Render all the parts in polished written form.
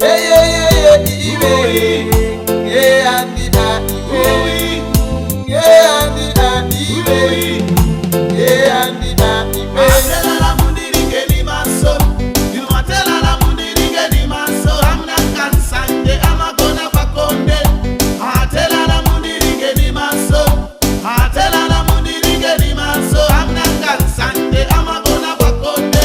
Yeah, yeah, yeah, yeah, iwe. Yeah, andi a iwe. Yeah, andi a iwe. Yeah, andi a iwe. Atelala mundiringeni maso. Atelala mundiringeni maso. Amuna kansanje amagona pakonde. Atelala mundiringeni maso. Atelala mundiringeni maso. Amuna kansanje amagona pakonde.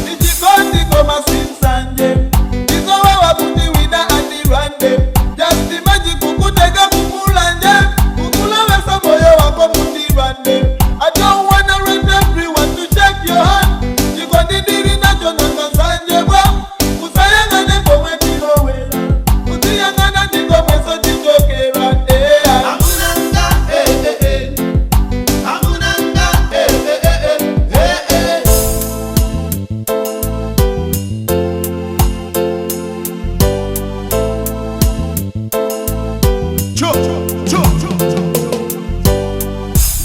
Ndichikondi koma sinsanje. Ndizowawa kuti wina andirande. Just imagine kukutega kukulanje. Kukulowesa moyo wako mutirande. I don't wanna rent everyone to shake your hand. Chikondi ndiri nacho nanga bwa. Usayang'ane komwe tilowera. Usiyang'ana ndikomweso tichokera. Yeah. Amunanga eh eh eh. Amunanga eh eh eh eh eh eh. Cho cho cho.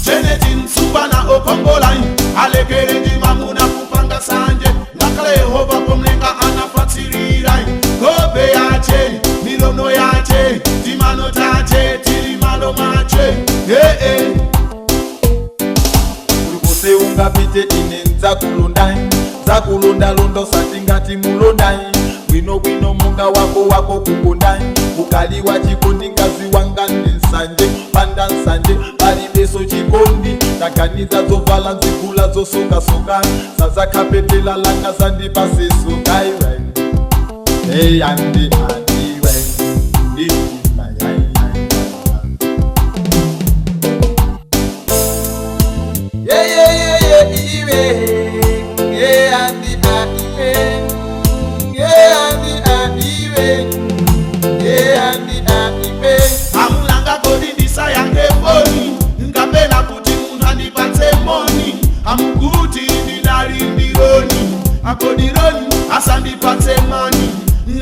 Jeneti msumba okongola alekere ndi mamuna kupanga sanje ngakale Yehova pomlenga anafatsirira kope yache milono yache timano tache tili malo mache eh eh. Kulikose ungapite ine nzakulonda nzakulondalonda usati ngati mulonda bwino bwino munga wako wako kukonda ukali wa chikondi ngazi wanga ndi nsanje panda nsanje palibeso chikondi taganiza zovala nzigula zosokasoka zazakhapetela langa zandipasesoka iwe hey andi andiwe nditima Yeah, yeah, yeah, yeah, iwe. Yeah, andi a iwe. Yeah, andi a iwe. Yeah, andi a iwe. Amunanga kodi ndisayange foni ngapena kuti munthu andipatse moni amukuti ndinali ndironi akodironi asandipatse mani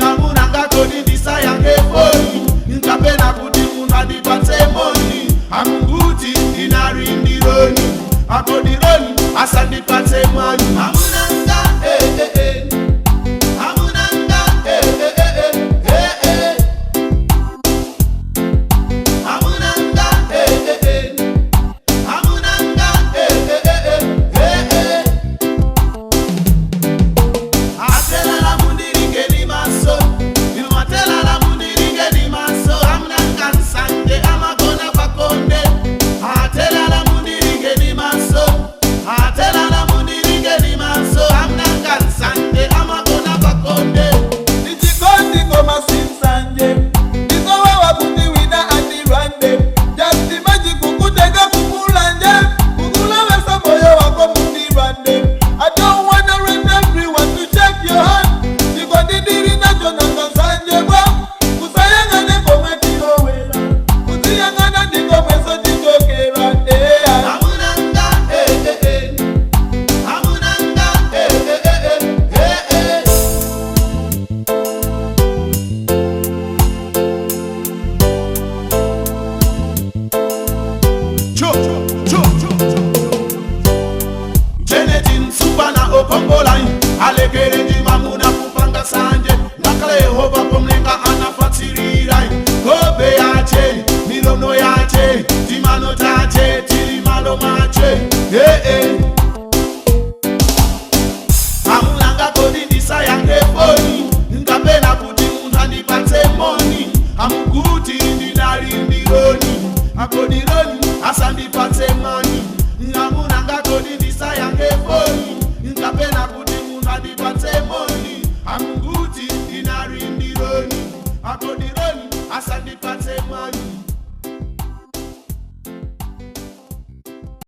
amunanga kodi ndisayange foni ngapena kuti munthu andipatse moni amukuti ndinali ndironi akodironi asandipatse mani.